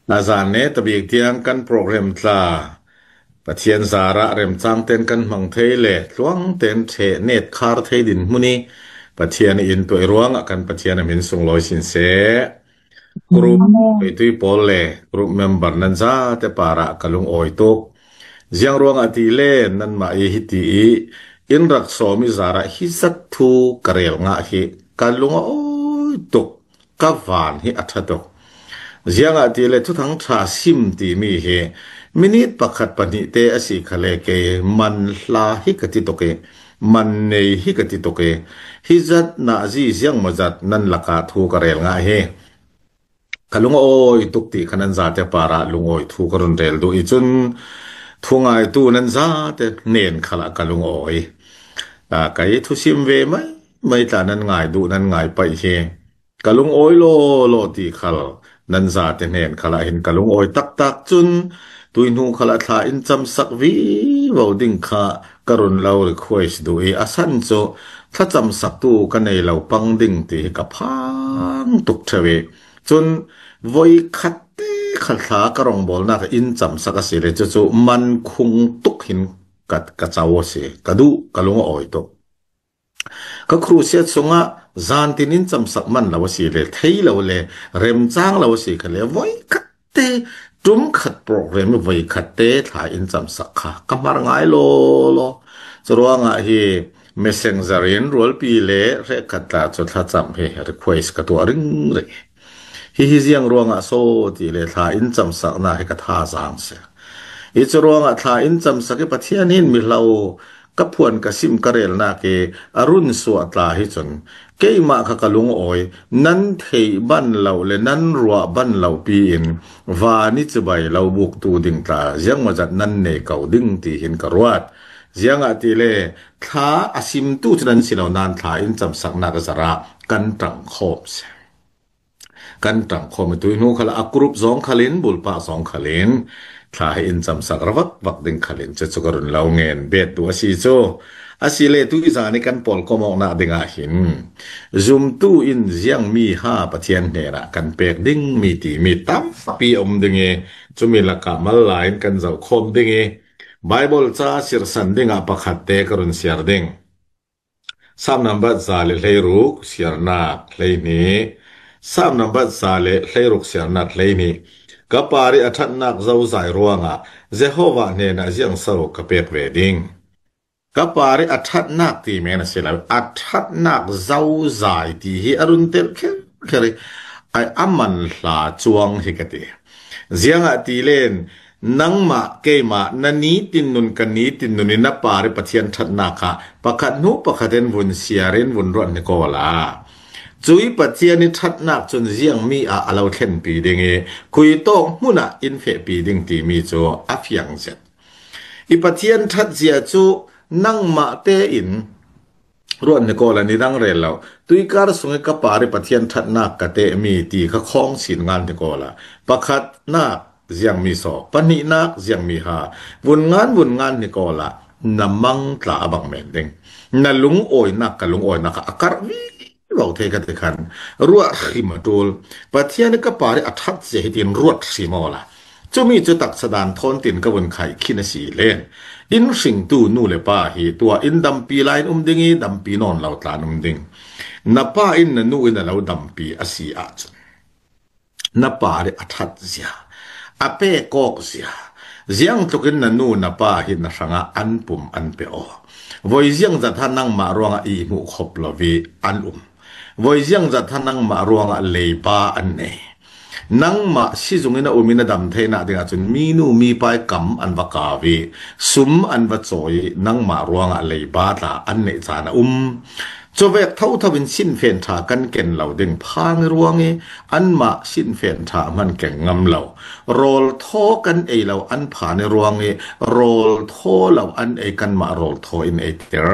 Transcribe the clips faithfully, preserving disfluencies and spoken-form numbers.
A zan ne tabik tiang kan program tla Pathian zarah remchang ten kan hmang thei le tluang ten ṭheh net khar thei din hmun i Pathian i in tuai ruangah kan Pathian a min sunglawi sin seh. Group Amen. Tui pawl le group member nan zate parah ka lungawi tuk. Ziang ruangah ti le nanmah i hiti i in rak sawm i zarah hi zat thu ka rel ngah hi ka lungawi tuk. Ka van hi a ṭha tuk. Ziangah ti le thuthang ṭha sim timi hi minit pakhat pahnihte a si kha le kei man hla hi ka ti tuk i man nei hi ka ti tuk i hi zat na zi ziang maw zat nan lakah thu ka rel ngah hi. Ka lungawi tuk ti kha nan zate parah lungawi thu ka run rel duh i cun thu ngaitu nan zate hnen khalah ka lungawi. Aa, ka i thusim ve mai mai tla nan ngai duh nan ngai paih hi. Ka lungawi law law ti khal nan zate hnen khalah hin ka lungawi taktak cun tuihnu khalah thla in camsak vivo ding kha ka run lo request duh i a san cu thlacamsaktu ka nei lo pang ding ti hi ka phang tuk ṭheu i cun voi khat te khat thla ka rongbawlnak in camsak a si le cucu man khung tuk hin ka, ka co a si. Ka duh, ka lungawi tuk. Ka crusade sungah zantin in camsak man lo a si le, thei lo le, remcang lo a si kha le, voi khat te, ṭum khat program i voi khat te thla in camsak kha ka hmar ngai law law. Curuangah hi messenger in rualpi le hrekkhat tla cu thlacam hi request ka tuah ringring. Hihi ziang ruangah so ti le thla in camsaknak hi ka thazaang si. I curuangah thla in camsak i Pathian hin mihlo ka phuan ka sim ka relnak i a run suah tla hi cun keimah kha ka lungawi, nan theih ban lo le nan ruah ban lo pi in van i cibai lo buktu ding tla ziangmawzat nan nei ko ding ti hin ka ruat. Ziangah ti le thla a simtu cu nan si lo nan thla in camsaknak a zarah kan ṭangkhawm si. Kan ṭangkhawm i tuihnu khal a group zawng khalin, bulpak zawng khalin, thla hi in camsak ravak vak ding khalin, cucu ka run lo ngen bet tu a si cu. A si le tuizan i kan pawl kom awknak dingah hin, zumtu in ziangmi ha Pathian hnenah kan pek dingmi timi tampi a um ding i, cumi lakah mal lai in kan zoh khawm ding i, Baibal ca sirsan dingah pakhat te ka run siar ding. Sam nambat za le hleiruk siarnak hleihnih. Sam nambat za le hleiruk siarnak hleihnih. Ka parih a ṭhatnak zozai ruangah Jehovah hnenah ziangso ka pek ve ding. Ka parih a ṭhatnak ti men a si lo. A ṭhatnak zozai ti hi a run telh kherkher i a, a man hla cuang hi ka ti. Ziangah ti len nangmah keimah na nitin nun ka nitin nun in na parih Pathian ṭhatnak kha pakhat hnu pakhat in vun siar in vun ruat hnik awla. Cui Pathian i ṭhatnak cun ziangmi ah a lo thlenpi ding i khuitawk hmunah in fehpi ding timi cu a fiang zet. I Pathian ṭhat zia cu nangmah tein ruat hnik awla ni dang rel lo. Tuikar sung i ka parih Pathian ṭhatnak ka tehmi ti kha khawng sin ngan hnik awla. Pakhatnak ziangmi saw, pahnihnak ziangmi ha, vun ngan vun ngan hnik awla na mang tla a bang men ding. Na lungawinak ka lungawinak kha a karh vivo thei ka ti khan ruah hrim a ṭul. Pathian i ka parih a ṭhat zia hitin ruat hrim awla. Cumi cu taksa dan thawn tin ka vun khaih khin a si len. In hringtu nu le pa hi tua in dampi lai in um ding i dampi nawn lo tla in um ding. Na pa in na nu in a lo dampi a si ahcun na parih a ṭhat zia, a pek awk zia, ziangtlukin na nu na pa hi na hrangah an pum an pe aw. Voi ziangzat ha nangmah ruangah i hmuh khop lo i an um. Voi ziangzat ha nangmah ruangah leiba an nei. Nangmah sizungin a um in a dam theinak dingah cun minu mipa i kam an va kau i sum an va cawi i nangmah ruangah leiba tla an neih caan a um. Cuvek thotho in sinfen ṭha kan ken lo ding phang i ruang i anmah sinfen ṭha a hman keng ngam lo. Rawl thaw kan ei lo an phan i ruang i rawl thaw lo an ei kanmah rawl thaw in eiter.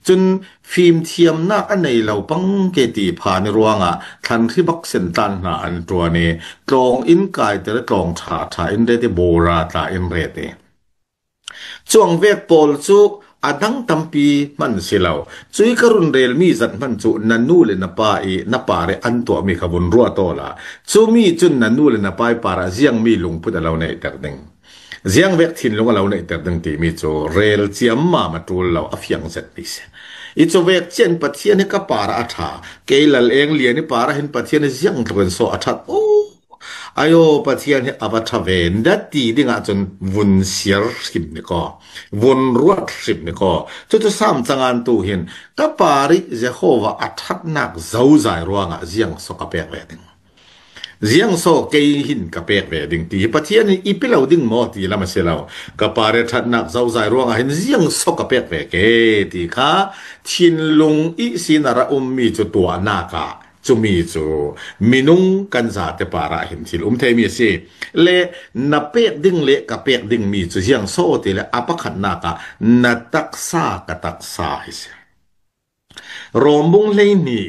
Cun fimthiamnak a nei lo pang ke ti phan i ruangah thlanhri bak sentlan hna an ṭuan i tlawng in kaiter i tlawng ṭha ṭha in ret i bora tla in ret i cuang vek pawl cu A dang tampi hman si lo. Cui ka run rel mi zat hman cu na nu le na pa i na par i an tuah mi kha vun ruat aw la. Cumi cun na nu le na pa i par ah ziang mi lungput a lo neihter ding, ziang vek thinlung a lo neihter ding timi cu rel ciam mama ṭul lo a fiang zet mi si. I cu vek cian Pathian hi ka par ah a ṭha, kei Lal Eng Lian i par ah hin Pathian hi ziang tlukin saw a ṭhat. Oh, ayo, Pathian hi a va ṭha ve, na ti ding ah cun vun siar hrim ni kaw, vun ruat hrim ni kaw. Cucu Sam cangan tu hin ka par i Jehovah a ṭhatnak zozai ruangah ziang saw ka pek ve ding, ziang saw kei hin ka pek ve ding ti hi Pathian hi i pi lo ding maw ti lam a si lo. Ka par i ṭhatnak zozai ruangah hin ziang saw ka pek ve ke ti kha thinlung i sinar a ummi cu tuahnak ah cumi cu minung kan zate par ah hin thil um theimi a si. Le na pek ding le ka pek dingmi cu ziang saw ti le a pakhatnak ah na taksa ka taksa hi si. Rom bung hleihnih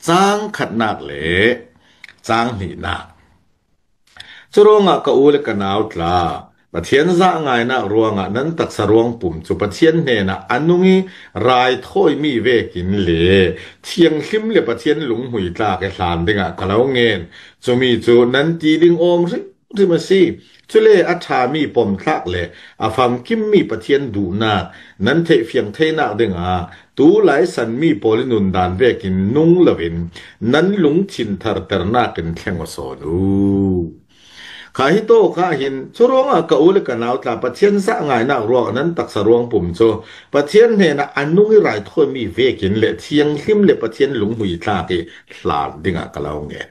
cang khatnak le cang hnihnak. Curuangah ka u le ka nau tla, Pathian zah ngainak ruangah nan taksa ruangpum cu Pathian hnenah a nung i raithawimi vekin le thianghlim le Pathian lunghmui tlak i hlan dingah ka lo ngen. Cumi cu nan ti ding awm hrimhrim a si. Cule a ṭhami pomtlak le a famkimmi Pathian duhnak nan theihfiang theinak dingah tu lai sanmi pawl i nundan vekin nung loin nan lungthin tharternak in thleng aw sawn u. Kha hi tawk ah hin, curuangah ka u le ka nau tla, Pathian zah ngainak ruangah nan taksa ruangpum cu Pathian hnenah a nung i raithawimi vekin le thianghlim le Pathian lunghmui tlak i hlan dingah ka lo ngen.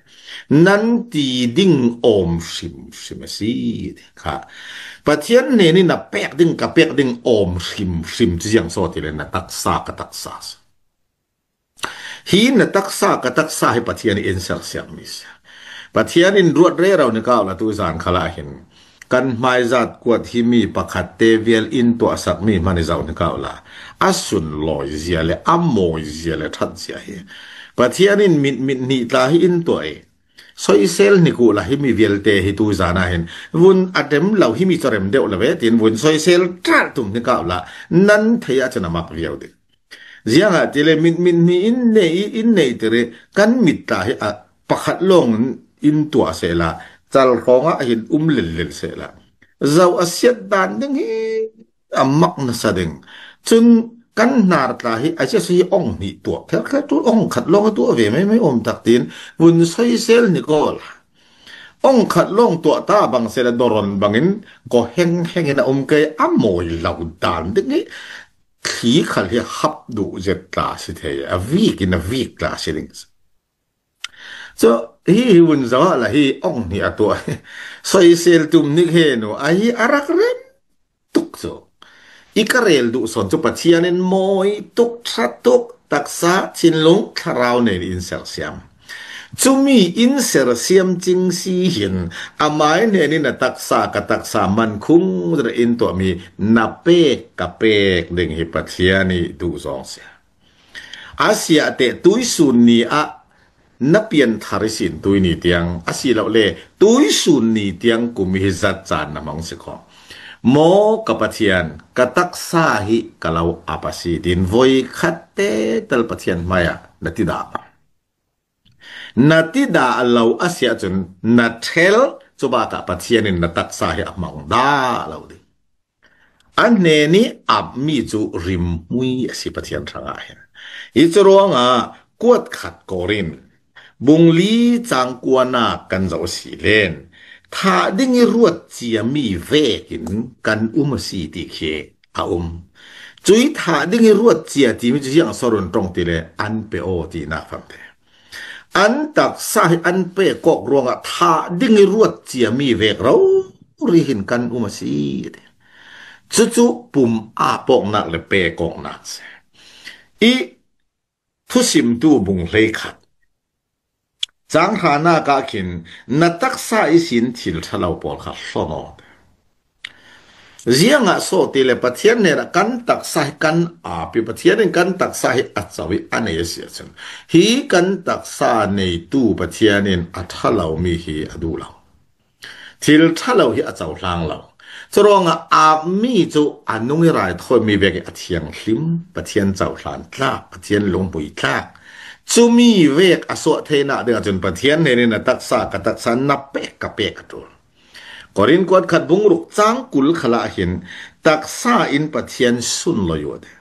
Nan ti ding awm hrimhrim a si ti kha. Pathian hnen in na pek ding, ka pek ding awm hrimhrim cu ziang saw ti le na taksa ka taksa si. Hi na taksa ka taksa hi Pathian in sersiammi si. Pathian in ruat rero ni kau la tu zan khalah hin kan hmaizat kuat himi pakhat te vial in tuahsak mi hman i zoh ni kau la, a sunlawi zia le a mawi zia le ṭhat zia hi Pathian in mit mit hnih tla hi in tuah i soisel hnik uh la himi vialte hi tu zan ah hin vun a rem lo, himi cu rem deuh lo ve tin vun soisel ṭalh tum ni kau la nan thei ah cun a mak viau ding. Ziangahtile mit mit hnih in nei i in neihtir i kan mit tla hi a pakhat lawng in tuah sehla cal hrawngah hin um lellel sehla zoh a siat dan ding hi a mak nasa ding. Cun kan hnar tla hi a ziasu hi ong hnih tuah kherkher tu, ong khat lawng a tuah ve maimai um tak tiin vun soisel ni kawl. Ong khat lawng tuah ta bang sehla doron bangin ko heng heng in a um kei a mawi lo dan ding hi thli khal hi hap duh zet tla si thei, a vik in a vik tla si ding. Cu hi hi vun zoh ah la hi ong hnih a tuah hi soisel tum nik he nu a hi a rak rem tuk cu i ka rel duh sawn cu Pathian in mawi tuk, ṭha tuk, taksa, thinlung, thlarau nei in sersiam. Cumi in sersiam cing si hin amai hnen in a taksa ka taksa man khung zet in tuahmi na pek ka pek ding hi Pathian i duh zawng si. A siah teh tuisun ni ah na pianthar i sin tuini tiang a si lo le tuisun ni tiang kum hi zat caan na hmang si kho. Maw ka Pathian, ka taksa hi ka lo ap a si, tin voi khat te tal Pathian hmai ah na ti dah. Na ti dah lo a si ahcun na ṭhel, cu bakah Pathian in na taksa hi a hmang dah lo ding. A hnen i apmi cu rimhmui a si Pathian hrangah hin. Hi cu ruangah kuat khat Korin bungli cangkuanak kan zoh a si len thah ding i ruat ciami vekin kan um a si ti khi a um. Cui thah ding i ruat cia timi cu ziang a so run ṭong ti le an pe aw tinak famte. An taksa hi an pek awk ruangah thah ding i ruat ciami vek rori hin kan um a si. Cucu pum aa pawknak le pek awknak si. I thusimtu bung hleikhat cang hranak ah khin na taksa ihsin thil ṭhalo pawl kha hlon aw. Ziangah so ti le Pathian hnenah kan taksa hi kan api, Pathian in kan taksa hi a co i a nei a si ahcun hi kan taksa neitu Pathian in a ṭhalomi hi a duh lo. Thil ṭhalo hi a cohlang lo. Curuangah aapmi cu a nung i raithawi mi vek i a thianghlim, Pathian cohlan tlak, Pathian lunghmui tlak. Cumi vek a suah theinak dingah cun Pathian hnen in na taksa, ka taksa, na pek, ka pek a ṭul. Korin kuat khat bung ruk cang kul khalah hin taksa in Pathian sunloi uh a ti.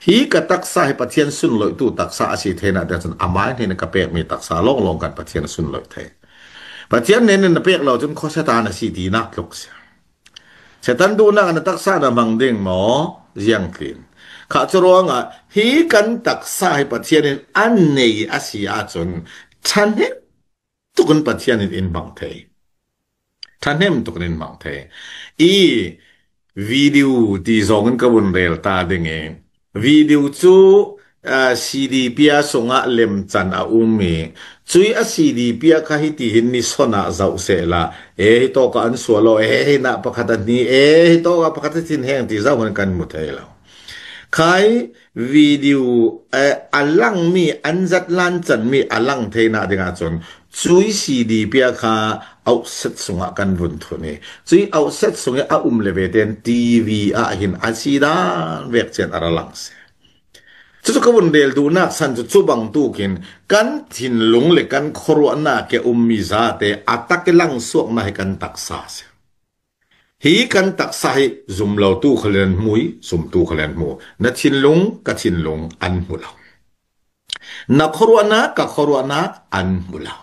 Hi ka taksa hi Pathian sunloihtu taksa a si theinak dingah cun amai hnen in ka pekmi taksa lawnglawng kan Pathian a sunloih thei. Pathian hnen in na pek lo cun khuasatan a si tinak tluk si. Satan duhnak na taksa na hmang ding maw? Ziangtlin. Kha curuangah hi kan taksa hi Pathian in a nei a si ahcun ṭhahnem tukin Pathian in in hmang thei. Ṭhahnem tukin in hmang thei. I video ti zongin ka vun rel ta ding i, video cu, ah, C D pia sungah lemcan a um i, cui a C D pia kha hitihin ni sona zoh sehla, e, hi tawka an sual aw, e, hi na pakhat a hni, e, hi tawka pakhat a thinheng ti zoh hun kan hmu thei lo. Khai video, eh, a langmi, an zat lan canmi a lang theinak dingah cun cui C D pia kha auhset sungah kan vun thun i, cui auhset sung i a um le ve tein T V ah hin a si dan vek cian a ra lang si. Cucu ka vun rel duhnak san cu, cu bangtukin kan thinlung le kan khuaruahnak i a ummi zate a tak i langsuaknak hi kan taksa si. Hi kan taksa hi zumlotu khal in an hmu i, zumtu khal in an hmu. Na thinlung, ka thinlung an hmu lo. Na khuaruahnak, ka khuaruahnak an hmu lo.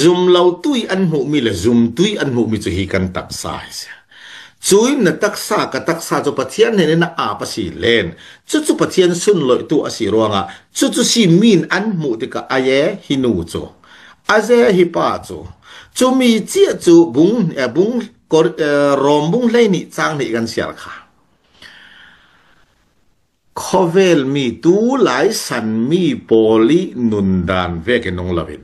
Zumlotu i an hmuhmi le zumtu i an hmuhmi cu hi kan taksa hi si. Cui na taksa, ka taksa cu Pathian hnen in na aap a si len. Cucu Pathian sunloihtu a si ruangah, cucu si mi in an hmuh tikah a ye hi nu cu, a ze hi pa cu, cumi cia cu bung, eh, bung Kor-, eh, Rom bung hleihnih cang hnih kan siar kha. Khawvelmi tu laisanmi pawl i nundan vekin nung loin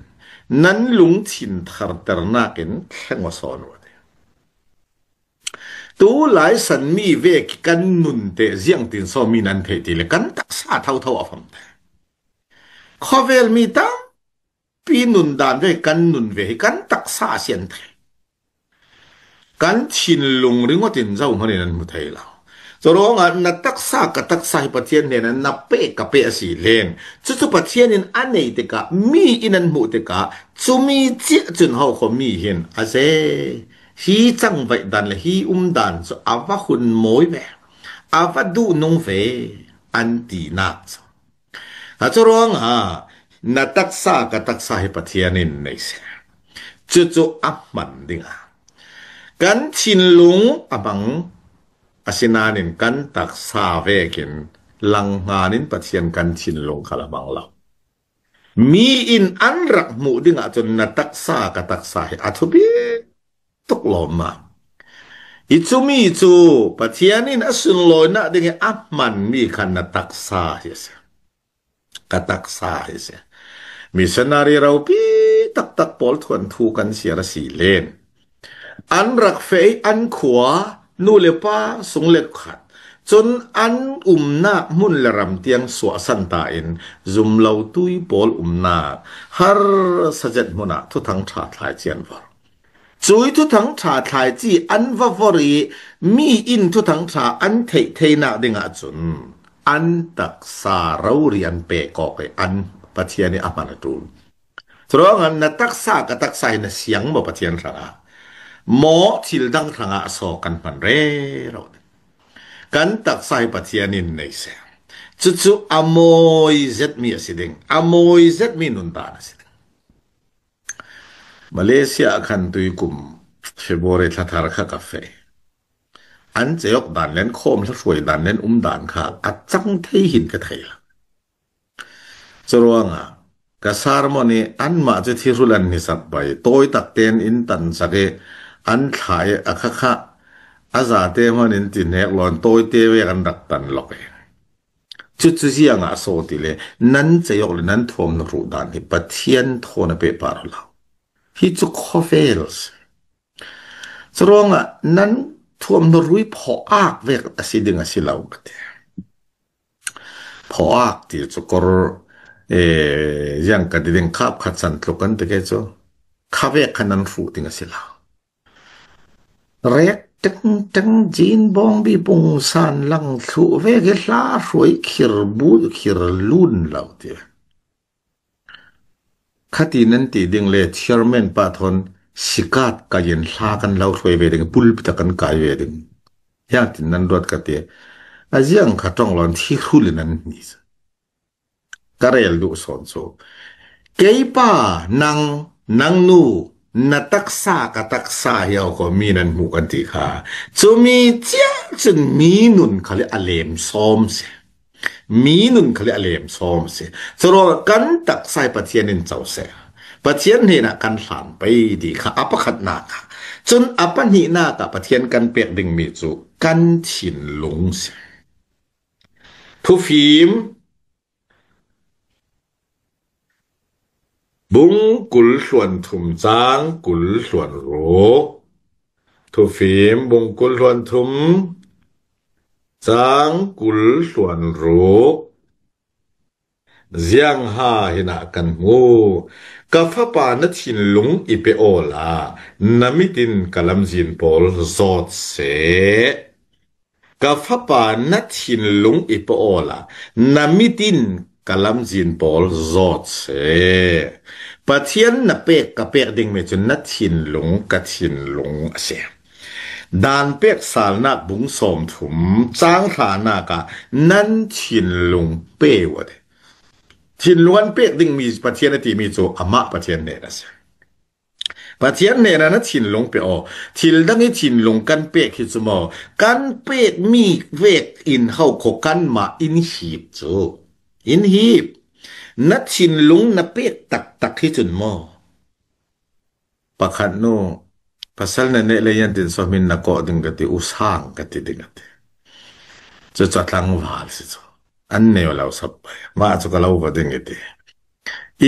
nan lungthin tharternak in thleng aw sawn uh a ti. Tu laisanmi vek kan nun te ziangtin sawmi nan theih ti le kan taksa thotho a fam te. Khawvelmi tam pi nundan ve kan nun ve hi kan taksa a sian thei. Kan thinlung ringawt in zohman in an hmu thei lo. Curuangah na taksa ka taksa hi Pathian hnen in na pek ka pek a si len. Cucu Pathian in a nei tikah mi in an hmuh tikah cumi ciah cun ho kho mi hin a ze hi cangvaih dan le hi um dan cu a va hun mawi ve, a va duh nung ve an tinak cu. A curuangah na taksa ka taksa hi Pathian in nei si. Cucu a hman dingah kan thinlung a hmang a si nain kan taksa vekin langhngan in Pathian kan thinlung khal a hmang lo. Mi in an rak hmuh dingah cun na taksa ka taksa hi a thupi tuk lawmmam. I cumi cu Pathian in a sunlawinak ding i a hmanmi kha na taksa hi a si. Ka taksa hi a si. Missionary ropi taktak pawl thuanthu kan siar a si len, an rak feh i an khua, nu le pa, sung le khat, cun an umnak hmun le ram tiang suahsan ta in zumlotu i pawl umnak harsa zet hmun ah Thuthang ṭha thlai cian vor. Cui Thuthang ṭha thlai ci an va vor i mi in Thuthang ṭha an theih theinak dingah cun an taksa rori an pek awk i an Pathian i a hman a ṭul. Curuangah na taksa ka taksa hi na siang maw Pathian hrangah? Maw thil dang hrangah a sawk kan hman rero ding. Kan taksa hi Pathian in nei seh. Cucu a mawi zetmi a si ding, a mawi zetmi nundan a si ding. Malaysia ah khan tuikum February thla thar kha ka feh. An ceiawk dan le an khawm hla hruai dan le an um dan kha a cang thei hin ka thei lo. Curuangah ka sermon i anmah cu thihrul an hnisak bai, tawi tak tein in tansak i an thla i a khakha a zate hman in ti hnek lawn tawite vek an rak tan lawk i. Cucu ziangah a sawt i le nan ceiawk le nan thuam hnu hruh dan hi Pathian thawn a pehpar lo. Hi cu khawvel si. Curuangah nan thuam hnu rui phawh ak vek a si ding a si lo ka ti. Phawh ak ti cu kor, eh, ziang ka ti ding khap khat san tluk kan ti ke cu kha vek kha nan hruh ding a si lo. Rek teng teng, zin bawng bi pungsan lang thluh vek hi hla hruai khir bu khir lun lo ti. Khati nan ti ding le chairman pa thawn sikat kai in hla kan lo hruai ve ding, pulpit a kan kai ve ding. Hiang tin nan ruat ka ti. A ziang kha tawng lawn thi hrul in an ni. Ka rel duh sawn chu, kei pa, nang, nang nu, na taksa ka taksa hi au ko mi nan hmuh kan ti kha. Chumi chiah chun mi nun khali a lem sawm si. Mi nun khali a lem sawm si. Churo kan taksa hi Pathian in chau se. Pathian hnena kan hlan pai di kha a pakhatna kha. Chun a pahnihna ka Pathian kan pek ding mi chu kan thinlung si. Thufim bung kul hluan thum chang kul hluan ruk. Thufim bung kul hluan thum chang kul hluan ruk. Ziang ha hina kan hmu. Ka fapa na thinlung i pe awla, na mitin ka lamzin pawl zawt se. Ka fapa na thinlung i pe awla, na mitin ka lamzin pawl zawt se. Pathian na pek ka pek ding mi cun na thinlung ka thinlung a si. Dan pek salnak bung sawm thum chang hranak ah nan thinlung pe uh a ti. Thinlung an pek ding mi Pathian a timi cu amah Pathian nen a si. Pathian hnenah na thinlung pe aw. Thil dang i thinlung kan pek hi cu maw? Kan pek mi vek in hau kho kanmah in hip cu. In hip. Na thinlung na pek taktak hi cun maw? Pakhat nu, pasal na neih le yan tin sawmin na kawh ding ka ti, u sang ka ti ding a ti. Cucu a tlangval si cu. An neu lo sap pai. Mah cu ka lo va ding i ti.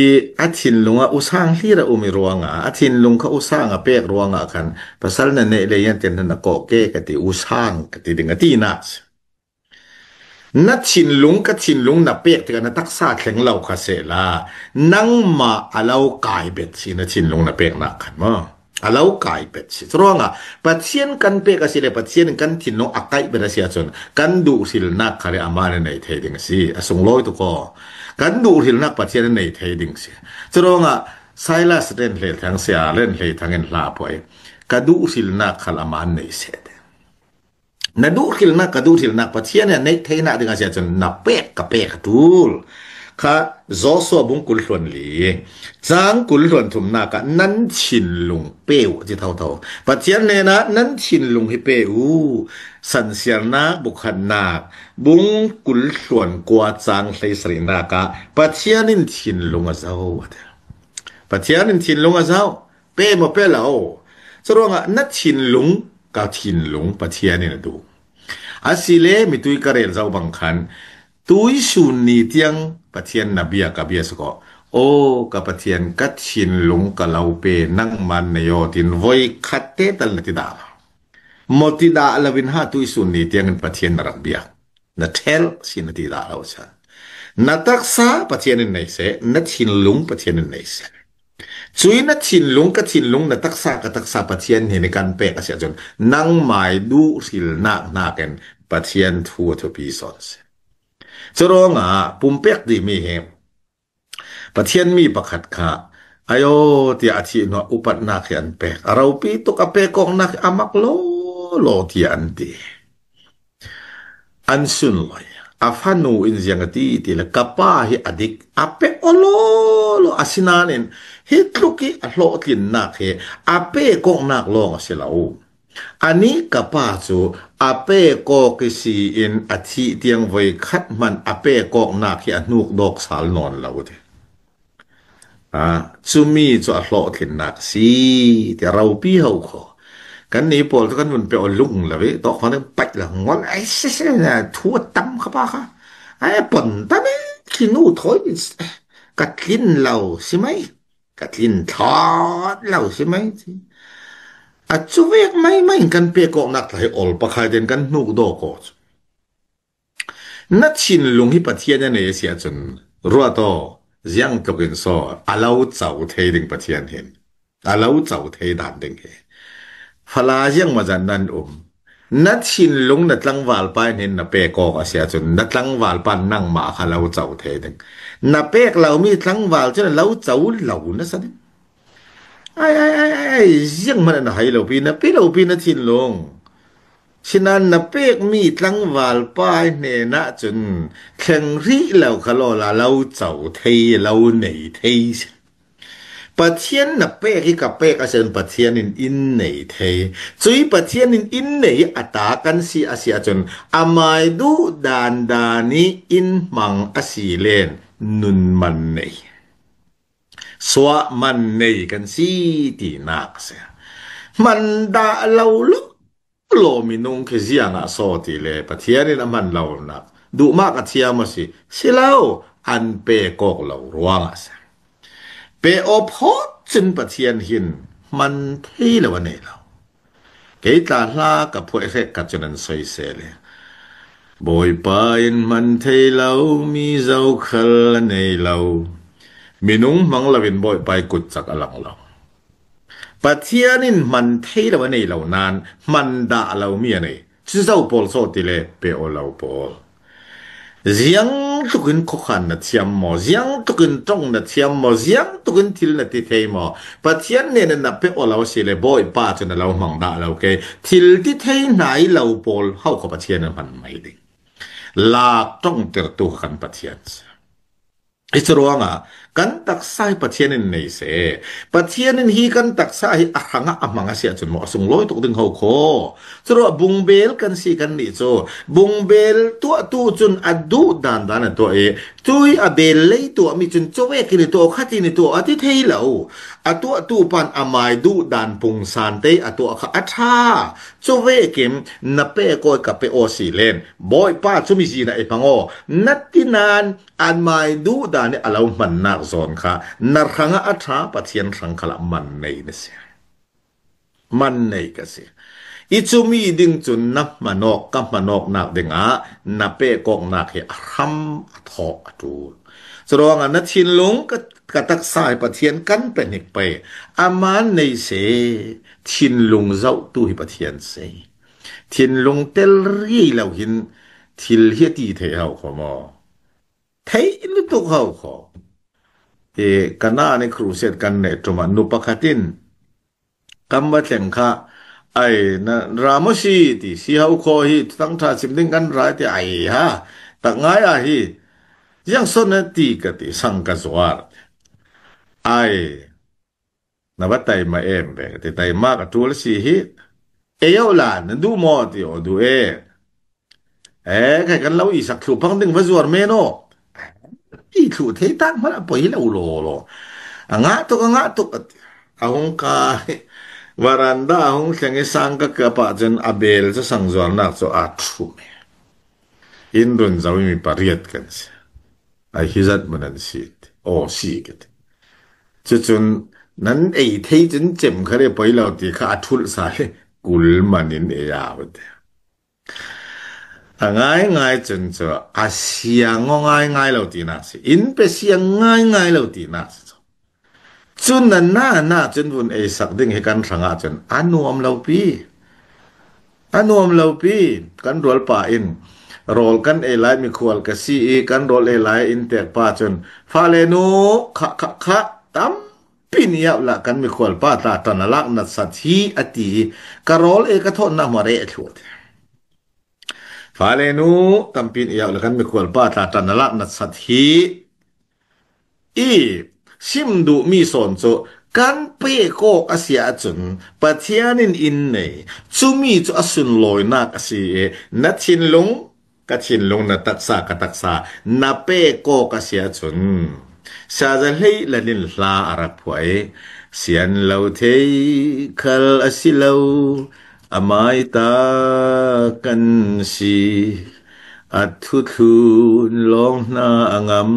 I a thinlung ah u sang hlir a um i ruangah, a thinlung kha u sang a pek ruangah khan, pasal na neih le yan tin na kawh ke ka ti, u sang ka ti ding a ti nak si. Na thinlung, ka thinlung na pek tikah na taksa thleng lo kha sehla, nangmah a lo kai bet si na thinlung na peknak khan maw? A lo kai bet si. Curuangah Pathian kan pek a si le Pathian in kan thinlung a kaih bet a si ahcun kan duhhrilnak khal i amah na nei thei ding a si. A sunglawi tuk aw. Kan duhhrilnak Pathian a nei thei ding si. Curuangah Silas len hlei thang sia, len hlei thang in hla poi. Ka duhhrilnak khal amah an nei seh. Na duhhrilnak, ka duhhrilnak Pathian in a neih theinak ding a si ahcun na pek ka pek a ṭul. Kha Joshua bung kul hluan li, cang kul hluan thumnak ah nan thinlung pe uh a ti thotho. Pathian hnenah nan thinlung hi pe uh. Sansiarnak bukhatnak bung kul hluan kua cang hleisarihnak ah Pathian in thinlung a zo a ti. Pathian in thinlung a zo. Pe maw pe lo? Curuangah na thinlung, ka thinlung Pathian in a duh. A si le mitui ka rel zo bang khan tuisun ni tiang Pathian na bia ka bia suk aw. Aw, ka Pathian, ka thinlung ka lo pe, nangman nei aw, tin voi khat te tal na ti dah lo. Maw ti dah lo in ha tuisun ni tiang in Pathian na rak bia. Na ṭhel si na ti dah lo chan. Na taksa Pathian in nei seh, na thinlung Pathian in nei seh. Cui na thinlung, ka thinlung, na taksa, ka taksa Pathian hnen i kan pek a si ahcun nangmai duhhrilnak hnakin Pathian thu a thupi sawn si. Curuangah pumpek dihmi hi Pathian mi pakhat kha, ayo, tiah a thih hnuah upatnak hi an pek. A ropi tuk a pek awknak hi a mak lawlaw, tiah an ti. An sunlawi. A fanu in ziang a ti ti le, ka pa hi a dik, a pek aw lawlaw, asinain hi tluk i a hlawhtlinnak hi a pek awknak lawng a si lo. Anih ka pa cu a pek awk i si in a thih tiang voi khat hmanh a pek awknak hi a hnuk dawk sal nawn lo ti. Aa, cumi cu a hlawhtlinnak a si, tiah ropi ho kho. Kan ni pawl cu kan vun pe aw lung lo i, tawk hmanh paih lo ngol, ai, si, si, na, thu a tam kha pa kha. Ai, pon ta me, khi nu thawi, ka tlin lo si mai, ka tlin thlawt lo si mai, ti. A cu vek mai mai kan pek awknak tla hi ol pakhat in kan hnuk dawk aw cu. Na thinlung hi Pathian a nei a si ahcun ruat aw, ziang tluk in saw, a lo co thei ding Pathian hin. A lo co thei dan ding hi. Fala ziangmazan nan um. Na thinlung na tlangvalpa in hin na pek awk a si ahcun na tlangvalpa nangmah kha lo co thei ding. Na pek lomi tlangval cun a lo co lo nasa ding. Ai, ai, ai, ai, ai, zianghman ah na hai lopi, na pi lopi na thinlung. Sinan na pekmi tlangvalpa hnenah cun thleng rih lo kha lawla lo co thei, lo nei thei si. Pathian na pek hi ka pek a si ahcun Pathian in in nei thei. Cui Pathian in in nei a ta kan si a si ahcun amai duh dan dan i in hmang a si len nun man nei. Suah man nei kan si tinak a si. Hman dah lo lo law minung khi ziangah saw ti le Pathian in a hman lonak duhmak a thiam a si. Si lo, an pek awk lo ruangah a si. Pek aw phawt cun Pathian hin hman thei lo a nei lo. Kei tla hla ka phuai hrek ka cun an soi se le Bawipa in hman thei lo mi zokhal a nei lo. Minung hmang loin Bawipa i kutcak a lang lo. Pathian in hman thei lo a nei lo nan hman dah lo mi a nei. Cucu pawl sawh ti le pe aw lo pawl. Ziang tlukin khuakhan na thiam maw? Ziang tlukin ṭong na thiam maw? Ziang tlukin thil na ti thei maw? Pathian nen na pe aw lo si le Bawipa cun a lo hmang dah lo ke. Thil ti thei hnai lo pawl ho kha Pathian in hman mai ding. Lak ṭongtertu kha kan Pathian si. Hi cu ruangah kan taksa hi Pathian in nei seh. Pathian in hi kan taksa hi a hrangah a hmang a si ahcun maw a sunglawi tuk ding ho kho. Curuah bungbel kan si kannih cu bungbel tuahtu cun a duh dandan a tuah i tui a bel lei tuahmi cun cuvek in i tuah, khat in i tuah a ti thei lo. A tuahtu pan amai duh dan pungsan te a tuah kha a ṭha. Cuvekin na pek aw ka pe aw si len Bawipa cumi zin ah i hmang aw. Na ti nan anmai duh dan i a lo hmannak zawn kha na hrangah a ṭha, Pathian hrang khalah man nei na si. Man nei ka si. I cumi ding cun na hmanawk, ka hmanawknak dingah na pek awknak hi a hram a thawk a ṭul. Curuangah na thinlung ka, ka taksa hi Pathian kan pe hnik pei. A man nei se, thinlung zohtu hi Pathian si. Thinlung tel ri lo hin thil hi a ti thei ho kho maw? Thei lutuk ho kho. I Kanaan i crusade kan neih ṭum ah nu pakhat in kan va thleng kha, ai, na ra maw si ti si ho kho hi, thutang ṭha sim ding kan ra ti ai ha. Tak ngai a hi. Ziang son na ti ka ti sang ka zuar. Ai, na va taima em ve ka ti, taima ka ṭul si hi. Ei auh la, na duh maw ti aw duh e. Eh, khai kan lo i sak thluh phang ding va zuar men aw. I thluh thei tak hmanh a poi lo law law. A ngah tuk, a ngah tuk a ti. A hung kai. Varanda a hung thleng i sang ka kap ah cun a bel cu sang zuarnak cu a ṭhum i. In run zo i mi pariat kan si. Ai hi zat man an si ti. Aw si ka ti. Cucun nan ei thei cun cem kha re poi lo ti kha a ṭhulh sa hi kul man in ei a va ti. A ngaingai cun cu a siang aw ngaingai lo tinak si. In pe siang ngaingai lo tinak si cu. Cun na na na cun vun ei sak ding hi kan hrangah cun a nuam lo pi. A nuam lo pi. Kan rualpa in rawl kan ei lai mikhual ka si i kan rawl ei lai in tekpa cun fale nu khah khah khah tampi ni auh lah kan mikhual pa tla ṭan a lak natsat hi a ti i ka rawl ei ka thawnnak hmar e a thluh a ti. Fale nu tampi in i auh le kan mikhual pa tla ṭan a lak natsat hi i sim duhmi sawn cu kan pek awk a si ahcun Pathian in in nei. Cumi cu a sunlawinak a si i na thinlung, ka thinlung, na taksa, ka taksa, na pek awk a si ahcun Siaza hleih le nin hla a rak phuai. Sian lo thei khal a si lo, a mai ta kan si. A thuthlun lawng hna a ngam.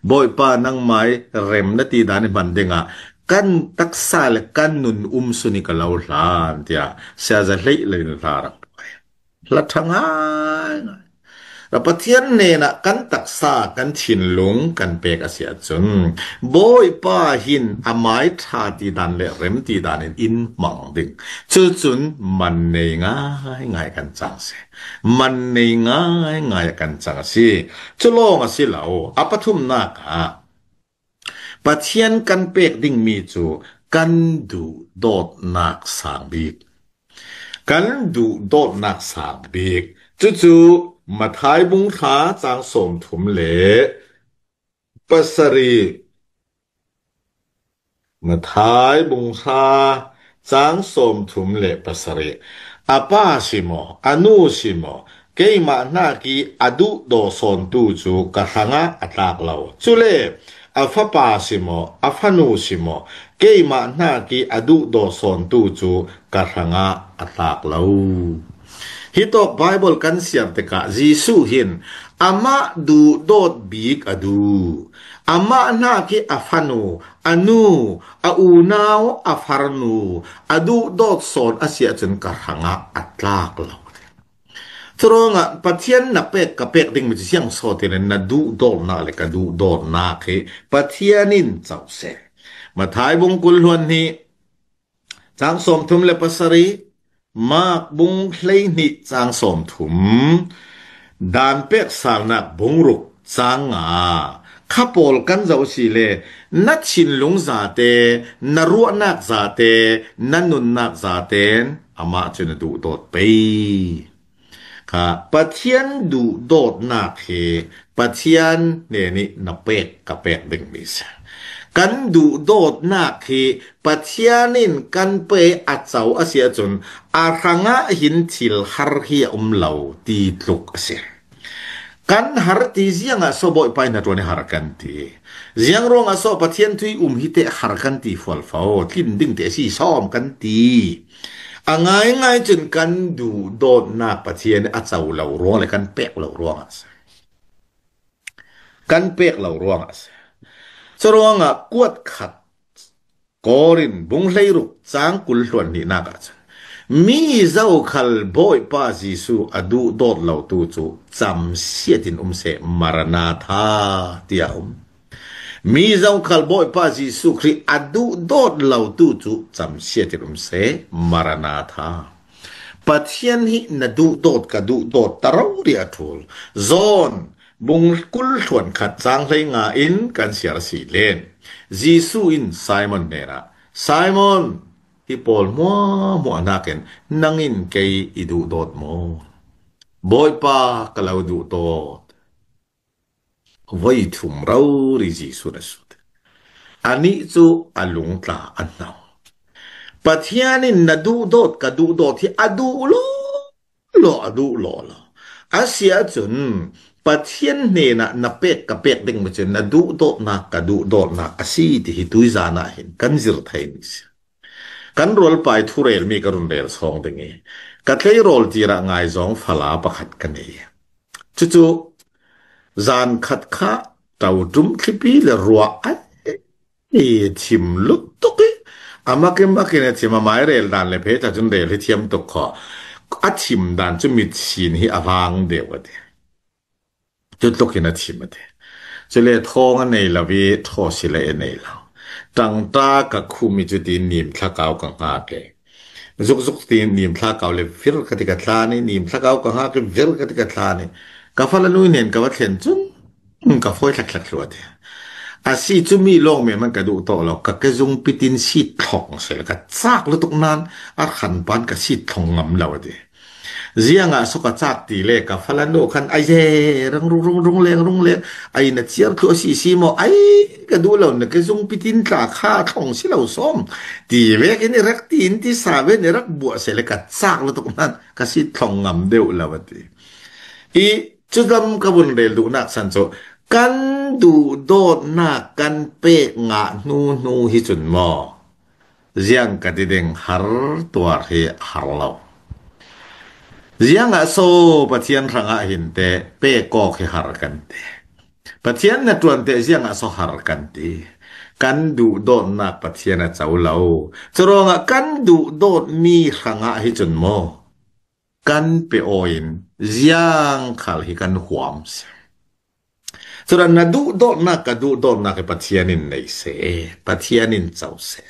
Bawipa nangmai rem na ti dan i hman dingah kan taksa le kan nun um sun i ka lo hlan, tiah Siaza hleih le nin hla a rak phuai. Hla ṭha ngaingai. Pathian hnenah kan taksa, kan thinlung kan pek a si ahcun, Bawipa hin a mai ṭha ti dan le rem ti dan in in hmang ding. Cucun man nei ngaingai kan cang a si. Man nei ngaingai kan cang a si. Cu lawng a si lo. A pathumnak ah Pathian kan pek dingmi cu kan duhdawtnak sang bik. Kan duhdawtnak sang bik. Cucu Matthai bung hra cang sawmthum le pasarih. Matthai bung hra cang sawmthum le pasarih. A pa si maw, a nu si maw, keimah hnak i a duhdaw sawntu cu ka hrangah a tlak lo. Cule a fapa si maw, a fanu si maw, keimah hnak i a duhdaw sawntu cu ka hrangah a tlak lo. Hitawk Baibal kan siar tikah Jesuh hin amah duhdawt bik a duh. Amah hnak i a fanu, a nu, a unau, a farnu, a duhdawt sawn a si ahcun ka hrangah a tlak lo. Curuangah Pathian na pek, ka pek dingmi cu siang sawtin na duhdawtnak le ka duhdawtnak hi Pathian in co seh. Matthai bung kul hluan hnih, cang sawmthum le pasarih, Mark bung hleihnih cang sawmthum, dan pek salnak bung ruk cang nga, kha pawl kan zoh si le na thinlung zate, na ruahnak zate, na nunnak zaten amah cu na duhdawt pei. Kha Pathian duhdawtnak hi Pathian hnen i na pek, ka pek dingmi si. Kan duhdawtnak hi Pathian in kan pe a co a si ahcun a hrangah hin thil har hi a um lo ti tluk a si. Kan har ti ziangah so Bawipa in hnaṭuan i har kan ti. Ziang ruangah so Pathian thu i um hi te har kan ti fualfo, tlin ding te a si sawm kan ti. A ngaingai cun kan duhdawtnak Pathian a co lo ruang le kan pek lo ruangah a si. Kan pek lo ruangah a si. Curuangah kuat khat Korin bung hleiruk cang kul hluan hnihnak ah cun mi zokhal Bawipa Jesuh a duhdawt lo tu cu camsiat in um seh, Maranatha tiah um. Mi zokhal Bawipa Jesuh Khrih a duhdawt lo tu cu camsiat in um seh, Maranatha. Pathian hi na duhdawt, ka duhdawt ta rori a ṭul. Zawn bung kul hluan khat cang hlei nga in kan siar si len. Jesuh in Simon hnenah, Simon, hi pawl hmuahhmuah hnakin nang in kei i duhdawt maw? Bawipa, ka lo duhdawt. Voi thum rori Jesuh na sut. Anih cu a lungtla an hno. Pathian in na duhdawt, ka duhdawt hi a duh law law, a duh law law. A si ahcun Pathian hnenah na pek, ka pek dingmi cu na duhdawtnak, ka duhdawtnak a si ti hi tuizan ah hin kan zir theimi si. Kan rualpai thurelmi ka run rel sawng ding i ka tleirawl tir ah ngaizawng fala pakhat ka nei. Cucu zan khat kha ṭauṭum thlipi le ruah a i thim lutuk i a makin makin a thim, a mai rel dan le pheta cun rel hi thiam tuk kho. A thim dan cu mitsin hi a vang deuh a ti. Cutluk in a thim a ti. Cule thawng a nei lo i thaw si le a nei lo. Ṭangṭa ka khum i cutin nim thlakau ka hngak i zukzuk tin nim thlakau le vir ka ti ka tlan i, nim thlakau ka hngak i vir ka ti ka tlan i, ka fala nu hnen ka va thlen cun ka fawi thlakthlak thlu a ti. A si cu mi lawng men man ka duh tawh lo, ka kezung pitin si thlong si le ka cak lutuk nan a hran pan ka si thlong ngam lo a ti. Ziangah so ka cak ti le ka fala nu khan a ye rang rung rung rung leng rung leng, ai na ciar thlu a si si maw, ai ka duh lo, na kezung pitin tla kha thlong si lo sawm ti vekin i rak ti in ti sa ve, i rak buah se le ka cak lutuk nan ka si thlong ngam deuh lo a ti. I cudam ka vun rel duhnak san cu kan duhdawtnak kan pek ngah hnu hnu hi cun maw, ziang ka ti ding, har tuar hi har lo. Ziangah so Pathian hrangah hin te pek awk hi har kan ti. Pathian na ṭuan te ziangah so har kan ti. Kan duhdawtnak Pathian a co lo. Curuangah kan duhdawtmi hrangah hi cun maw, kan pe aw in ziang khal hi kan huam se. Churan na duhdawtnak, ka duhdawtnak hi Pathian in nei se, Pathian in co se.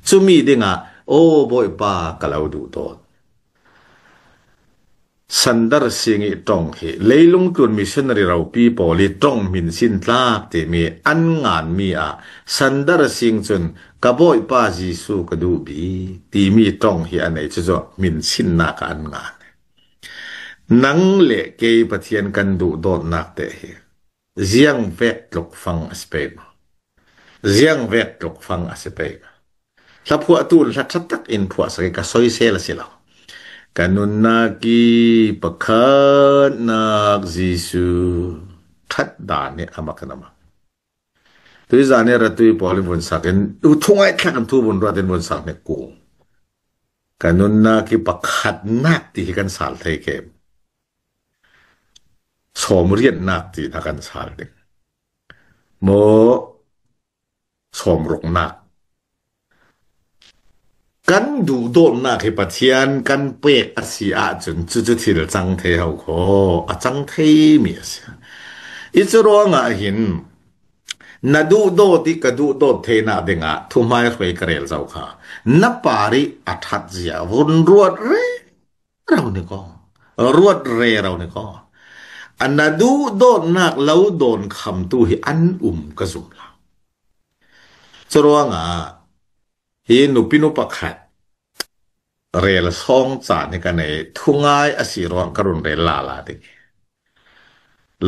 Cumi dingah, aw Bawipa, ka lo duhdawt. Sundar Singh i ṭong hi, leilung tlun missionary ropi pawl i ṭong hminsin tlak timi an ngan mi ah Sundar Singh cun, ka Bawipa Jesuh ka duh bik timi ṭong hi a nei, cucu hminsinnak ah an ngan. Nang le kei Pathian kan duhdawtnak te hi ziang vek tlukfang a si pei maw? Ziang vek tlukfang a si pei maw? Hla phuahtu in hla ṭha tak in phuahsak i ka soisel a si lo. Ka nunnak i pakhatnak Jesuh ṭhat dan hi a mak in a mak. Tuizan i ratui pawl in vun sak in, thungai thlak in thu vun ruat in vun sak hnik kul. Ka nunnak i pakhatnak ti hi kan sal thei ke. Sawmriatnak ti na kan sal ding. Maw sawmruknak. Kan duhdawtnak hi Pathian kan pek a si ahcun cucu thil cang thei ho kho, a cang thei mi a si. I cu ruangah hin na duhdawt i ka duhdawt theinak dingah thuhmai hruai ka rel zo kha. Na par i a ṭhat zia vun ruat re rau ni ko, ruat re rau ni ko. A na duhdawtnak lo dawn khamtu hi an um ka zum lo. Curuangah hi nupi nu pakhat rel sawng caan hi ka nei, thungai a si ruang ka run rel lala ding.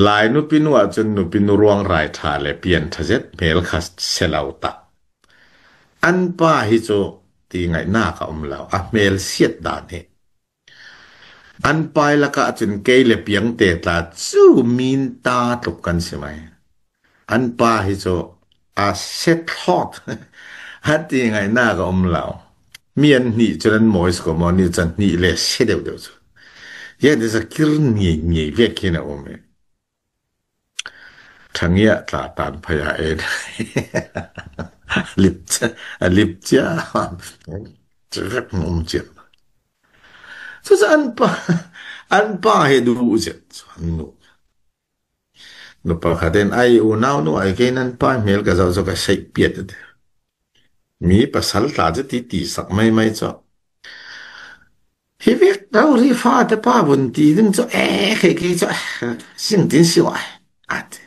Lai nupi nu ah cun nupi nu ruang rai ṭha le pian ṭha zet, hmel kha si lo tak. An pa hi cu ti ngaihnak a um lo, a hmel siat dan hi. An pai lakah cun kei le piangte tla cu min ta tluk kan si mai. An pa hi cu a set hlawt. A ti ngaihnak a um lo. Mi an hnih cun an mawi si ko maw, nih cun hnih le si deuh deuh cu. Hi a ti zakir ngiai ngiai vek khin a um i. Ṭhangiah tla tan phaya en. A lip cia, a lip cia. Civek um cian. Cucu an pa, an pa he duh zet cu an nu. Nu pakhat in, ai unau nu, ai kei nan pa hmel ka zoh cu ka seih piat a ti. Mi pasal tla cu ti ti sak mai mai cu. Hi vek rori fate pa vun ti ding cu, eh, kei kei cu, eh, sing tin si wai, a ti.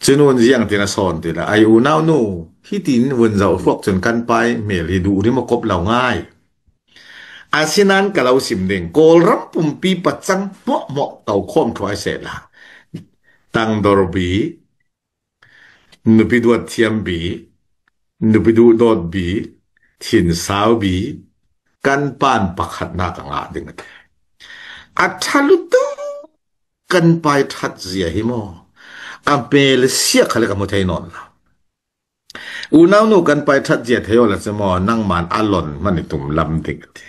Cun vun ziang tin a sawn ti la, ai unau nu, hi tin vun zoh hruak cun kan pai hmel hi duh rim a kop lo ngai. Asinan ka lo sim ding, Kawlram pumpi pacang hmuahhmuah ko khawm thuai sehla. Tangdor bi, nupi duat thiam bi, nupi duhdawt bi, thinsau bi, kan pan pakhatnak a ngah ding a ti. A ṭha lutuk kan pai ṭhat zia hi maw? A hmel siak khal ka hmu thei nawn lo. Unau nu kan pai ṭhat zia thei awla cu maw, nangman a lon hman i tum lam ding a ti.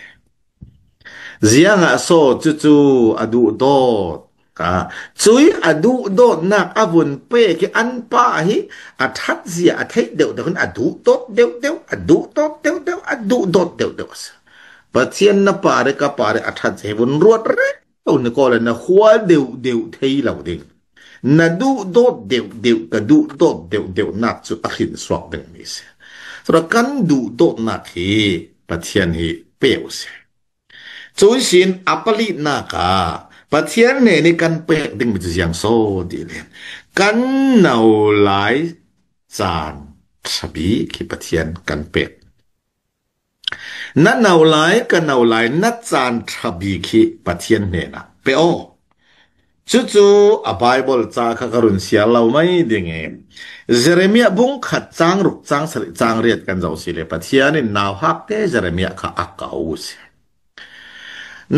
Ziangah saw cucu a duhdawt ka, cui a duhdawtnak a vun pek i an pa hi a ṭhat zia a theih deuh deuh in a duhdawt deuh deuh, a duhdawt deuh deuh, a duhdawt deuh deuh a si. Pathian na par i ka par i a ṭhat zia hi vun ruat reng lo ni ko le na khua deuh deuh thei lo ding. Na duhdawt deuh deuh, ka duhdawt deuh deuhnak cu a hrinsuak dingmi si. Curuangah kan duhdawtnak hi Pathian hi pe u si. Cu ihsin a palinak ah Pathian hnen i kan pek dingmi cu ziang so ti le kan no lai caan ṭha bik hi Pathian kan pek. Na no lai, ka no lai, na caan ṭha bik hi Pathian hnenah pe aw. Cucu a Baibal ca kha ka run siar lo mai ding i, Jeremiah bung khat cang ruk cang sarih cang riat kan zoh si le Pathian in nauhakte Jeremiah kha a ko u si.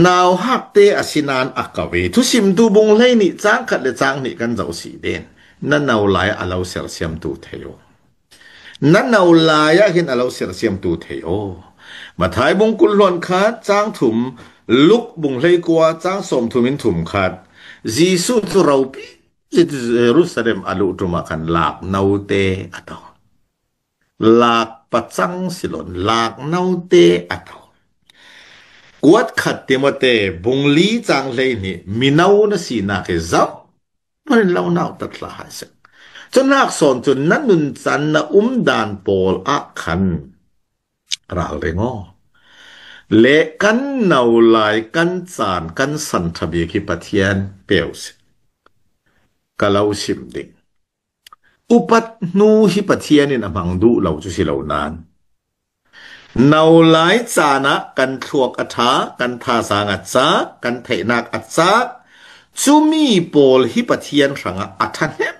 Nauhakte a sinan a ko i, Thusimtu bung hleihnih cang khat le cang hnih kan zoh si den, na no lai a lo sersiamtu thei u. Na no lai ah hin a lo sersiamtu thei aw. Mathai bung kul hluan khat cang thum, Luk bung hleikua cang sawm thum in thum khat, Jesuh cu ropi Jerusalem a luh ṭum ah khan lak note a to. Lak pacang si lo in lak note a to. Kuat khat Timote bung li chang hleihnih, mino na sinak hi zoh manin lo nautat hlah hai seh. Cun nak sawn cun na nunchan na umdan pawl ah khan ralring aw. Le kan no lai kan caan kan san ṭha bik hi Pathian pe u sih. Ka lo sim ding. Upat hnu hi Pathian in a hmang duh lo cu si lo nain, no lai caan ah kan thluak a ṭha, kan thazaang a cak, kan theihnak a cak, cumi pawl hi Pathian hrangah a ṭhahnem.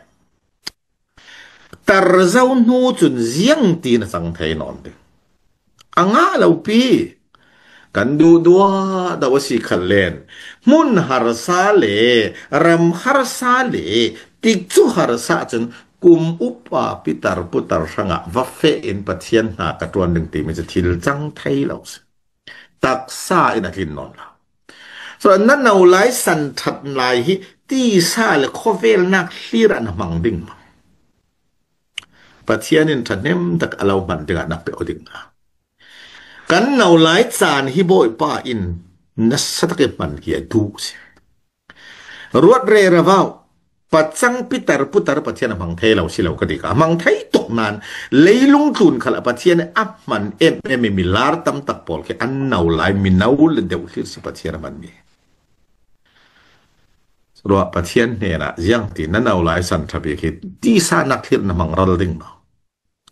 Tar zo hnu cun ziangtin a cang thei nawn ding? A ngah lo pi. Kan duh duah deuh a si khat len, hmun harsa le ram harsa le tikcu harsa cun kum upa pitar putar hrangah va feh in Pathian hna ka ṭuan ding timi cu thil cang thei lo si. Taksa in a tlin nawn lo. So, na no lai san ṭhat lai hi tisa le khawvelnak hlir ah na hmang ding maw? Pathian in ṭhahnem tak a lo hman dingah na pe aw ding a, kan no lai caan hi Bawipa in nasa tak i hman hi a duh si. Ruat rero uh. Pacang pitar putar Pathian a hmang thei lo si lo ka ti kha. A hmang thei tuk nain leilung tlun khal ah Pathian a hman em em i milar tam tak pawl khi an no lai mino le deuh hlir si Pathian a hmanmi. Ruah Pathian hnenah ziangtin na no lai san ṭha bik hi tisa nak hlir na hmang ral ding maw?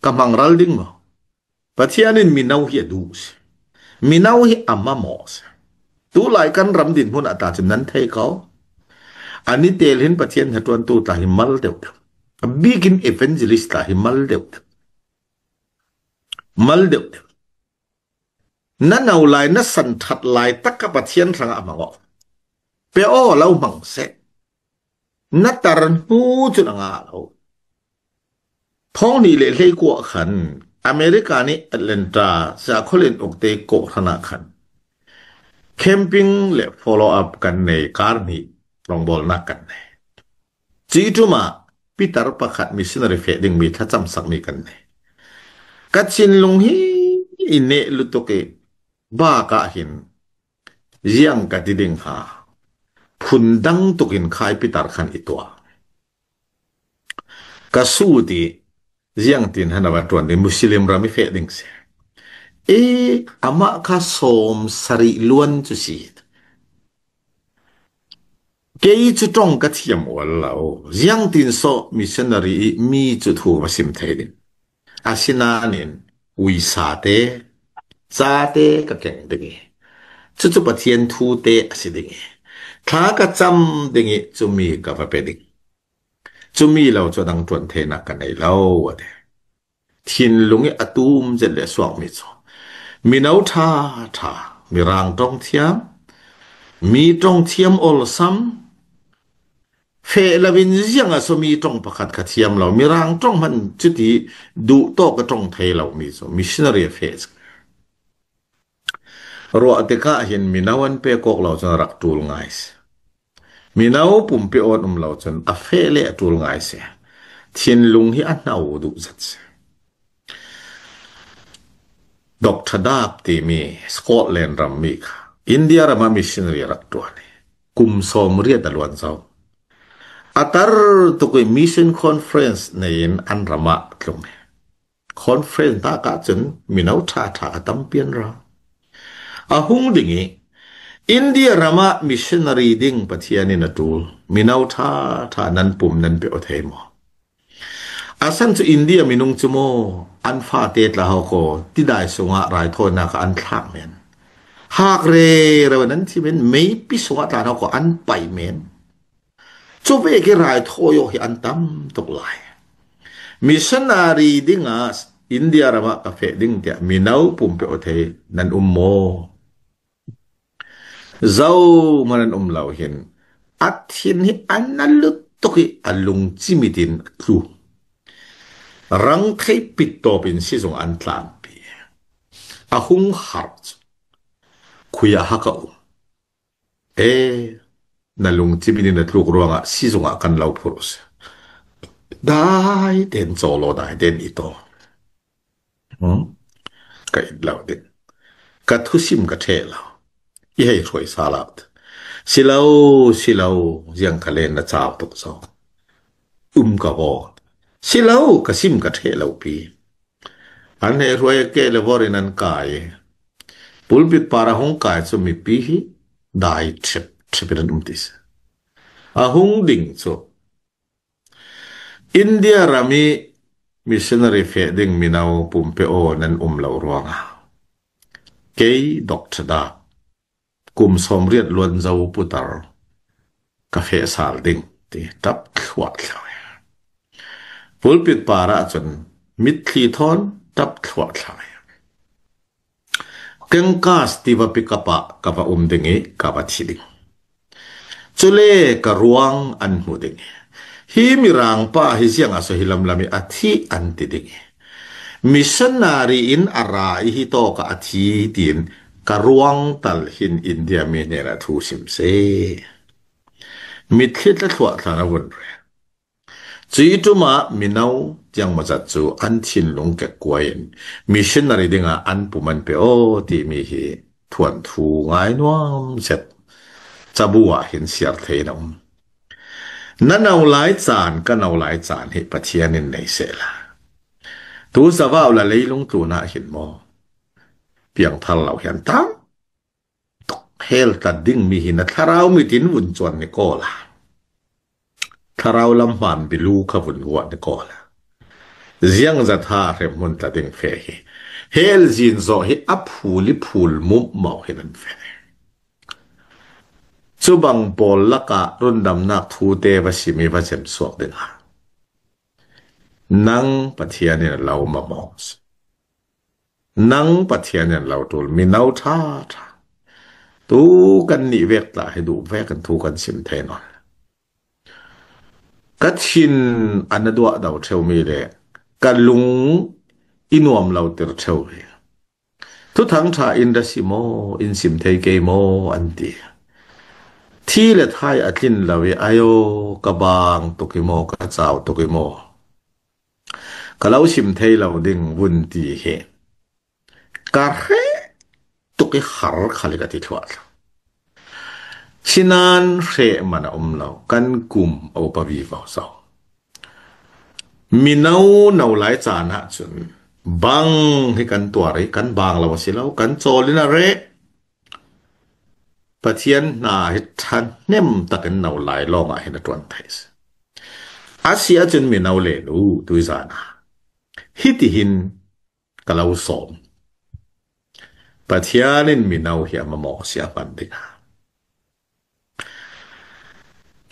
Ka hmang ral ding maw? Pathian in mino hi a duh si. Mino hi a mamawh si. Tulai kan ram dinhmun ah ta cun nan thei ko. A ni tel hin Pathian hnaṭuantu tla hi mal deuh deuh. A bikin evangelist tla hi mal deuh deuh. Mal deuh deuh. Na no lai, na san ṭhat lai tak kha Pathian hrangah a hmang aw. Pe aw, lo hmang seh. Na tar hnu cun a ngah lo. Thawng hnih le hleikuah khan America nih Atlanta Sakholin ukte kawhhran ah khan camping le follow up kan nei, kar hnih rawngbawlnak kan nei. Cuih ṭum ah pitar pakhat missionary feh dingmi thlacamsakmi kan nei. Ka thinlung hi i neh lutuk i, bak ah hin ziang ka ti ding ha, phundang tukin khai pitar khan i tuah. Ka sut i, ziangtin han a va ṭuan ding, Muslim ram i feh ding si. E, amah kha sawm sarih luan cu si. Kei cu ṭong ka thiam ual lo. Ziangtin sawh missionary i mi cu thu va sim thei ding? Asinain uisa te, ca te ka keng ding i, cucu Pathian thu te a si ding i, thla ka cam ding i, cumi ka va pe ding. Cumi lo cu a dang ṭuan theinak ka nei lo, a ti. Thinlung i a tum zet le a suakmi cu mino ṭha ṭha, mirang ṭong thiam, mi ṭong thiam awlsam, feh loin ziang a so mi ṭong pakhat kha thiam lo, mirang ṭong hman cuti duh tawk a ṭong thei lomi cu missionary a feh. Ruah tikah hin mino an pek awk lo cun a rak ṭul ngai si. Mino pumpi awn um lo cun a feh le a ṭul ngai si. Thinlung hi a hno duh zet si. Doctor Dab timi Scotland ram mi kha India ram ah missionary a rak ṭuan i kum sawm riat a luan zo. A tar tuk i mission conference nei in an ram ah tlung i, conference hnak ah cun mino ṭha ṭha a tampi an ra. A hung ding i, India ram ah missionary ding Pathian in a ṭul, mino ṭha ṭha nan pum nan pe aw thei maw? A san cu India minung cu maw, an fate tla hau kho, tidai sungah raithawinak ah an thlak men. Hak rero in an thi men, meipi sungah tla hau kho an pai men. Cuvek i raithawi aw hi an tam tuk lai. Missionary dingah India ram ah ka feh ding tiah mino pumpi aw thei nan um maw? Zohman an um lo hin, a thin hi an na lut tuk i a lungcim i tin a tlu. Rang thei pit tawp in sizung an tlanpi. A hung har cu, khui ah hak a um. E, na lungcim in na tluk ruangah sizung ah kan lo phurh si. Dai ten cawlaw dai ten i taw. Hmm? Ka it lo ding. Ka thusim ka ṭheh lo. I hei hruai sa lo. Si lo, si lo, ziang ka len na cau tuk zo. Um ka vaw. Si lo, ka sim ka ṭheh lo pi. An hei hruai ke le vawr in an kai. Pulpit par a hung kai chu mipi hi dai ṭhep ṭhep in an um ti si. A hung ding chu India ram i missionary feh ding mino pumpe aw nan um lo ruanga. Kei Doctor Dak, kum sawmriat luan zo putar ka feh sal ding ti tap thluah thlau. Pulpit par ah chun mitthli thawn tap thluah thlau. Kengkas ti va pick up ah ka va um ding i ka va thi ding. Chule ka ruang an hmu ding i. Hi mirangpa hi ziang a so hi lamlam i a thi an ti ding i. Missionary in a ra i hi tawk a a thi tiin ka ruang tal hin India mi hnenah thu sim se. Mitthli tla thluah thlan a vun re. Cui ṭuma mino tiang mawzat cu an thinlung kekkuai in missionary dingah an pum an pe aw timi hi thuanthu ngai nuam zet. Cabu ah hin siar thei in a um. Na no lai caan, ka no lai caan hi Pathian in nei sehla. Tu zavau la leilung tlunah hin maw? Piangthar lo hian tam tuk hel tlat ding mi hi na thlarau mitin vun chuan ni kawl a. Thlarau lam hman bilu kha vun guah ni kawl a. Ziang zat ha hrem hmun tla ding fe hi. Hel zin zawh hi a phul i phul mumh mau hi nan fe. Cubang pawl lakah rundamnak thu te va sim i va cem suak ding a. Nang Pathian in a lo mamawh. Nang Pathian in lo ṭul mino ṭha ṭha. Tu kan nih vek tla hi duh vek in thu kan sim thei nawn. Ka thin an a duah do ṭheu mi le ka lung i nuam lo tir ṭheu hi. Thuthang ṭha in ra si maw, in sim thei kei maw, an ti. Thi le thai a tlin lo i ayo ka bang tuk i maw, ka cau tuk i maw. Ka lo sim thei lo ding vun ti hi ka hreh tuk i har khal i ka ti thluah thla. Sinan hreh man a um lo, kan kum a upa vivo zo. Mino no lai caan ah cun bang hi kan tuar i kan bang lo a si lo, kan cawl in a reh. Pathian hna hi ṭhahnem takin no lai lawngah hin a ṭuan thei si. A si ahcun mino le nu tuizan ah hitihin ka lo sawm. Pathian in mino hi a mamawh si a hman ding a.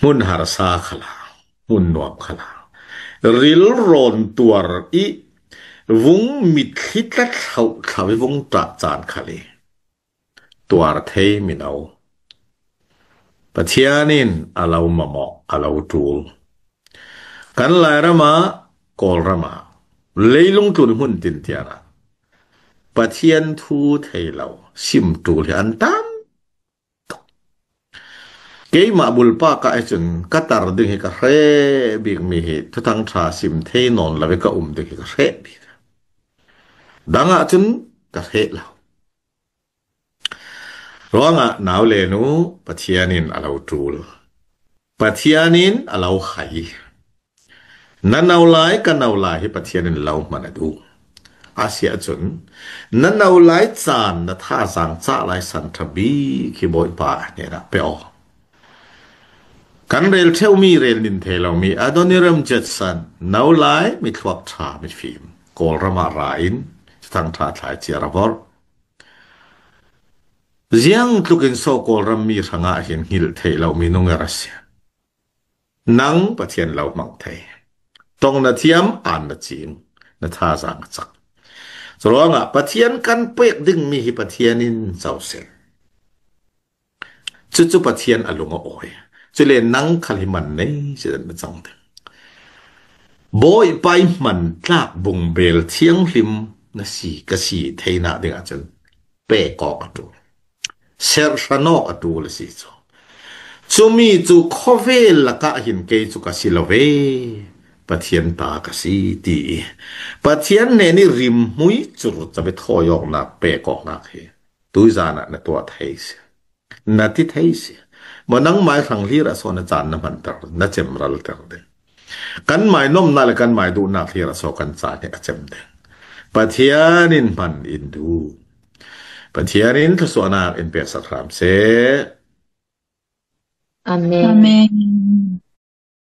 Hmun harsa khala, hmun nuam khala, ril rawn tuar i vung mitthli tla thlauh thlauh i vung ṭah caan khal i tuar thei mino Pathian in a lo mamawh, a lo ṭul. Kan Lairam ah, Kawlram ah, leilung tlun hmun tin tiang ah Pathian thu thei lo sim ṭul hi an tam tuk. Keimah bulpa ka ahcun ka tar ding hi ka hreh bik mi hi, Thuthang ṭha sim thei nawn lo i ka um ding hi ka hreh bik. Dang ahcun ka hreh lo. Ruangah nau le nu Pathian in a lo ṭul. Pathian in a lo hai. Na no lai, ka no lai hi Pathian in lo hman a duh. A si ahcun, na no lai caan na thazaang cah lai san ṭha bik hi Bawipa hnenah pe aw. Kan rel ṭheu mi, rel nin thei lo mi Adoniram Judson, no lai, mi thluak ṭha, mi fim, Kawlram ah ra in, Thuthang ṭha thlai ciar a vorh. Ziang tlukin so Kawlram mi hrangah hin hngilh theih lo mi nung er a si. Nang Pathian lo hmang thei. Tong na thiam, an na cing, na thazaang a cak. Curuangah Pathian kan pek ding mi hi Pathian in co seh. Cucu Pathian a lung a awi. Cule nang khal hi man nei si na cang ding. Bawipa i hman tlak bungbel thianghlim na si, ka si theinak ding ahcun pek awk a ṭul. Serhlan awk a ṭul a si cu. Cumi cu khawvel lakah hin kei cu ka si lo ve. Pathian ta ka si, ti i Pathian hnen i rimhmui curcap i thawi awknak, pek awknak hi tuizan ah na tuah thei si. Na ti thei si. Maw nangmai hrang hlir a saw na caan na hmanter, na cemralter ding. Kan mai nomna le kan mai duhnak hlir a saw kan caan hi a cem ding. Pathian in hman in duh. Pathian in thluasuahnak in peksak hram seh. Amen. Amen.